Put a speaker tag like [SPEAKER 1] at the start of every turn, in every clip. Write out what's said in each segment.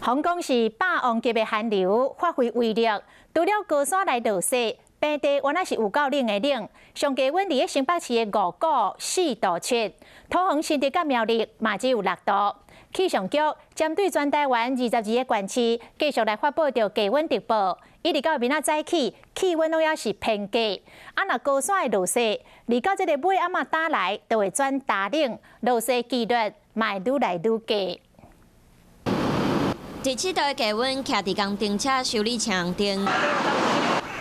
[SPEAKER 1] 香港是霸王級的寒流發揮威力，除了高山來落雪，平地原來是有夠冷的冷。上低溫佇新北市的五股4度7，桃園新竹佮苗栗嘛只有6度。氣象局針對全台灣22個縣市，繼續來發布著低溫特報，一直到明仔早起，氣溫攏猶是偏低。啊，若高山會落雪，離到這个尾暗仔打來，就會轉大冷，落雪幾率嘛會愈來愈低。
[SPEAKER 2] 佇7度的低溫，徛佇工程車修理車頂，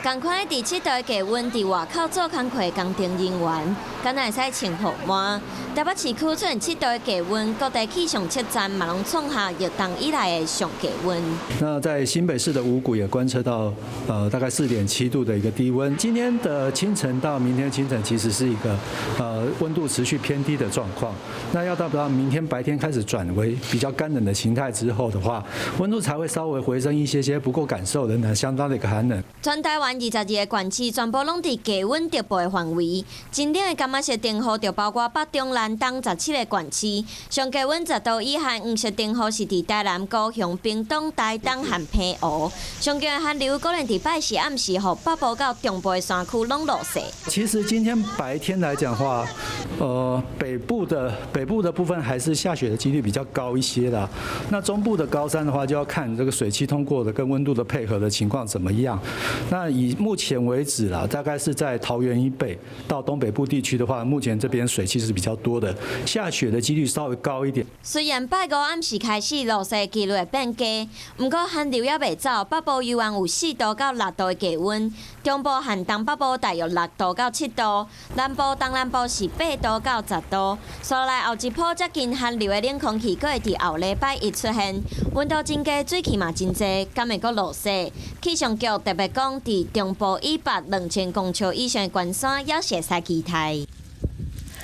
[SPEAKER 2] 仝款佇7度的低溫，佇外口做工課的工程人員，敢若會使穿予滿。台北市區出現7度的低溫，各地氣象測站嘛攏創下入冬以來的上低溫。
[SPEAKER 3] 那在新北市的五股也觀測到，大概4.7度的一個低溫。今天的清晨到明天清晨，其實是一個溫度持續偏低的狀況。那要到明天白天開始轉為比較乾冷的形態之後的話，溫度才會稍微回升一些些，不過感受仍然相當的一個寒冷。
[SPEAKER 2] 全台灣22個縣市全部攏佇低溫特報的範圍，真冷的柑仔色燈號就包括北中南東17個縣市，上低溫10度以下黃色燈號是佇台南、高雄、屏東、台東和澎湖。上強的寒流可能佇拜四暗時，予北部到中部的山區攏落雪。
[SPEAKER 3] 其實今天白天來講的話，北部的部分還是下雪的幾率比較高一些啦。那中部的高山的話，就要看這個水汽通過的跟溫度的配合的情況怎麼樣。那以目前為止啦，大概是在桃園以北到東北部地區的話，目前這邊水汽是比較多的，下雪的幾率稍微高一點。
[SPEAKER 2] 雖然拜五暗時開始落雪幾率會變低，毋過寒流猶袂走，北部猶原有4度到6度的低溫，中部和東北部大約6度到7度，南部東南部是8度到10度。紲落來後一波接近寒流的冷空氣，閣會佇後禮拜一出現，溫度真低，水汽嘛真濟，敢會閣落雪？氣象局特別講，佇中部以北2000公尺以上的懸山，猶是會使期待。